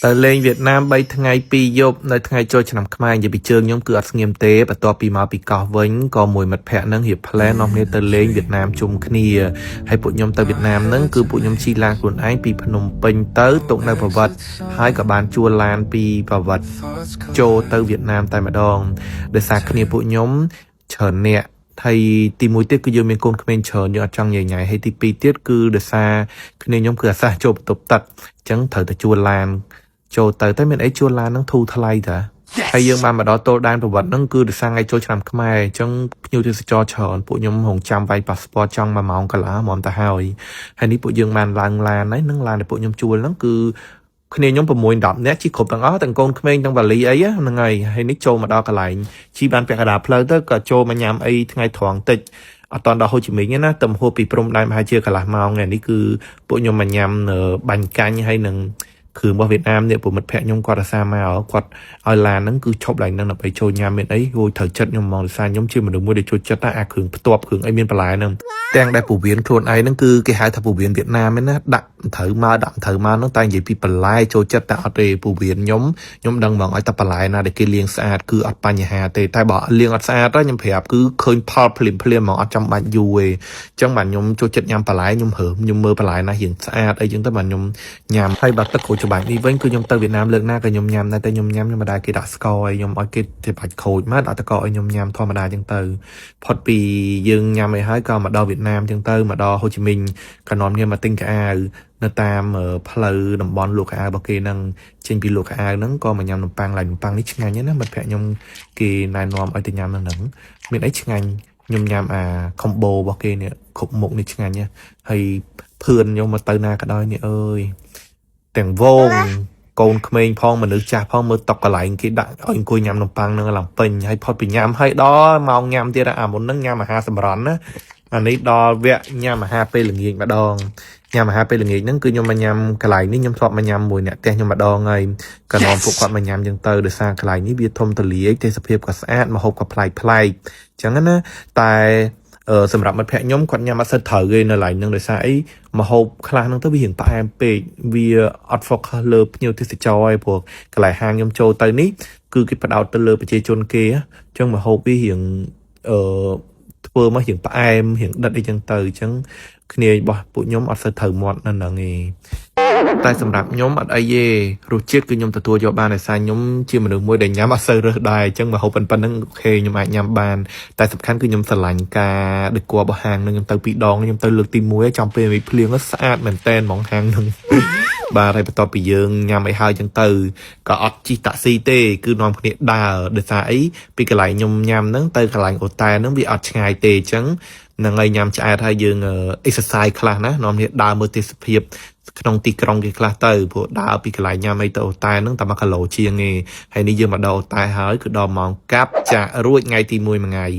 ទៅលេងវៀតណាម3ថ្ងៃ2យប់នៅថ្ងៃចូលឆ្នាំខ្មែរនិយាយពីជើងខ្ញុំគឺអត់ស្ងៀមទេបន្ទាប់ពីមកពីកោះវិញក៏មួយមិត្តភ័ក្តិនឹងរៀប plan នាំគ្នាទៅលេងវៀតណាមជុំគ្នាហើយពួកខ្ញុំទៅវៀតណាមហ្នឹងគឺពួកខ្ញុំជិះឡានខ្លួនឯងពីភ្នំពេញទៅទុកនៅប្រវត្តិហើយក៏បានជួលឡានពីប្រវត្តិចូលទៅវៀតណាមតែម្ដងដោយសារគ្នាពួកខ្ញុំច្រើនអ្នកហើយទីមួយទៀតគឺយើងមានកូនក្មេងច្រើនយើងអត់ចង់ញ៉ៃញ៉ៃហើយទីពីរទៀតគឺដោយសារគ្នាខ្ញុំគឺអាសាចូលបន្ទប់ទឹកអញ្ចឹងត្រូវតែជួលឡាន ចូលទៅតែមានអីជួលឡានហ្នឹងធូរថ្លៃតាហើយយើងបានមកដល់ទល់ដែនប្រវត្តិហ្នឹងគឺដោយសារថ្ងៃចូលឆ្នាំខ្មែរអញ្ចឹងភ្ញៀវទេសចរច្រើនពួកខ្ញុំរងចាំវាយប៉ាសពតចង់1ម៉ោងកន្លះហ្មងទៅហើយហើយនេះពួកយើងបានឡើងឡានហើយនឹងឡានដែលពួកខ្ញុំជួលហ្នឹងគឺគ្នាខ្ញុំ6 10នាក់ជិះគ្រប់ទាំងអស់ទាំងកូនក្មេងទាំងវ៉ាលីអីហ្នឹងហើយហើយនេះចូលមកដល់កន្លែងជិះបានពាក់កណ្ដាលផ្លូវទៅក៏ចូលមកញ៉ាំអីថ្ងៃត្រង់តិចអត់តដល់ហូជីមីញទេណាតែហួសពីព្រំដែនប្រហែលជាកន្លះម៉ោងឯនេះគឺពួកខ្ញុំមកញ៉ាំបាញ់កាញ់ហើយនឹងគ្រឿងរបស់វៀតណាមនេះពួកមិត្តភក្តិខ្ញុំគាត់អាសាមកគាត់ឲ្យឡានហ្នឹងគឺឈប់ឡើងហ្នឹងដើម្បីចូលញ៉ាំមានអីហួយត្រូវចិត្តខ្ញុំហ្មងដោយសារខ្ញុំជាមនុស្សមួយដែលចូលចិត្តអាគ្រឿងផ្ទាប់គ្រឿងអីមានបន្លែហ្នឹងទាំងដែលពោះវៀនខ្លួនឯងហ្នឹងគឺគេហៅថាពោះវៀនវៀតណាមហ្នឹងណាដាក់ត្រូវមកដាក់ត្រូវមកហ្នឹងតែនិយាយពីបន្លែចូលចិត្តតែអត់ទេពោះវៀនខ្ញុំខ្ញុំដឹងហ្មងឲ្យតែបន្លែណាដែលគេលាងស្អាតគឺអត់បញ្ហាទេតែបើលាងអត់ស្អាតទេខ្ញុំប្រាប់គឺឃើញផលភ្លាមភ្លាមហ្មងអត់ចាំបាច់យូរទេអញ្ចឹងបាទខ្ញុំចូលចិត្តញ៉ាំបន្លែខ្ញុំរើខ្ញុំមើលបន្លែណារៀងស្អាតអីចឹងទៅបាទខ្ញុំញ៉ាំហើយបើទឹកក្រូចច្បាច់នេះវិញគឺខ្ញុំទៅវៀតណាមលើកណាក៏ខ្ញុំញ៉ាំដែរតែខ្ញុំញ៉ាំខ្ញុំមិនដែលគេដាក់ស្ករឲ្យខ្ញុំឲ្យគេច្បាច់ក្រូចមកដាក់តកឲ្យខ្ញុំញ៉ាំធម្មតាចឹងទៅផុតពីយើងញ៉ាំអីហើយក៏មកដល់វៀតណាមចឹងទៅមកដល់ហូជីមីញក៏នាំគ្នាមកទិញខោអាវនៅតាមផ្លូវតំបន់លក់ខោអាវរបស់គេហ្នឹងចេញពីលក់ខោអាវហ្នឹងក៏មកញ៉ាំនំប៉័ងឡើយនំប៉័ងនេះឆ្ងាញ់ណាស់មិត្តភក្តិខ្ញុំគេណែនាំឲ្យទៅញ៉ាំនៅហ្នឹងមានអីឆ្ងាញ់ខ្ញុំញ៉ាំអា combo របស់គេនេះគ្រប់មុខនេះឆ្ងាញ់ណាស់ហើយភឿនខ្ញុំមកទៅណាក៏ដោយនេះអើយទាំងវងកូនក្មេងផងមនុស្សចាស់ផងមើលតុកកន្លែងគេដាក់ឲ្យអង្គុយញ៉ាំនំប៉័ងហ្នឹងឡើងពេញហើយផុតពីញ៉ាំហើយដល់ម៉ោងញ៉ាំទៀតអាមុនហ្នឹងញ៉ាំអាហារសម្រន់ណាអានេះដល់វគ្គញ៉ាំអាហារពេលល្ងាចម្ដងញ៉ាំអាហារពេលល្ងាចហ្នឹងគឺខ្ញុំមកញ៉ាំកន្លែងនេះខ្ញុំធ្លាប់មកញ៉ាំមួយអ្នកផ្ទះខ្ញុំម្ដងហើយក៏នាំពួកគាត់មកញ៉ាំចឹងទៅដោយសារកន្លែងនេះវាធំទូលាយទេសភាពក៏ស្អាតម្ហូបក៏ប្លែកប្លែកចឹងណាតែអឺសម្រាប់មិត្តភក្តិខ្ញុំគាត់ញ៉ាំអត់សូវត្រូវទេនៅកន្លែងហ្នឹងដោយសារអីម្ហូបខ្លះហ្នឹងទៅវារៀងផ្អែមពេកវាអត់ focus លើភ្ញៀវទេសចរឯងព្រោះកន្លែងហាងខ្ញុំចូលទៅនេះគឺគេផ្ដោតទៅលើប្រជាជនគេអញ្ចឹងម្ហូបវារៀងអឺធ្វើមករៀងផ្អែមរៀងដិតអីចឹងទៅអញ្ចឹងគ្នារបស់ពួកខ្ញុំអត់សូវត្រូវមាត់នៅហ្នឹងឯងតែសម្រាប់ខ្ញុំអត់អីទេរសជាតិគឺខ្ញុំទទួលយកបានដោយសារខ្ញុំជាមនុស្សមួយដែលញ៉ាំអត់សូវរើសដែរអញ្ចឹងមកហូបប៉ុណ្្នឹង OK ខ្ញុំអាចញ៉ាំបានតែសំខាន់គឺខ្ញុំស្រឡាញ់ការដឹកគ័ររបស់ហាងហ្នឹងខ្ញុំទៅពីរដងខ្ញុំទៅលើកទី1ចំពេលមីភ្លៀងស្អាតមែនតែនហ្មងហាងហ្នឹងបាទហើយបន្ទាប់ពីយើងញ៉ាំអីហើយចឹងទៅក៏អត់ជិះតាក់ស៊ីទេគឺនាំគ្នាដើរដោយសារអីពីកន្លែងខ្ញុំញ៉ាំហ្នឹងទៅកន្លែងអូតែលហ្នឹងវាអត់ឆ្ងាយទេអញ្ចឹងហ្នឹងហើយញ៉ាំឆ្អែតហើយយើង exercise ខ្លះណានាំគ្នាដើរមើលទេសភាពក្នុងទីក្រុងគេខ្លះទៅព្រោះដើរពីកន្លែងញ៉ាំអីទៅអូតែលហ្នឹងតែ1គីឡូជាងទេហើយនេះយើងមកដល់អូតែលហើយគឺដល់ម៉ោងកាប់ចាក់រួចថ្ងៃទី1មួយថ្ងៃ។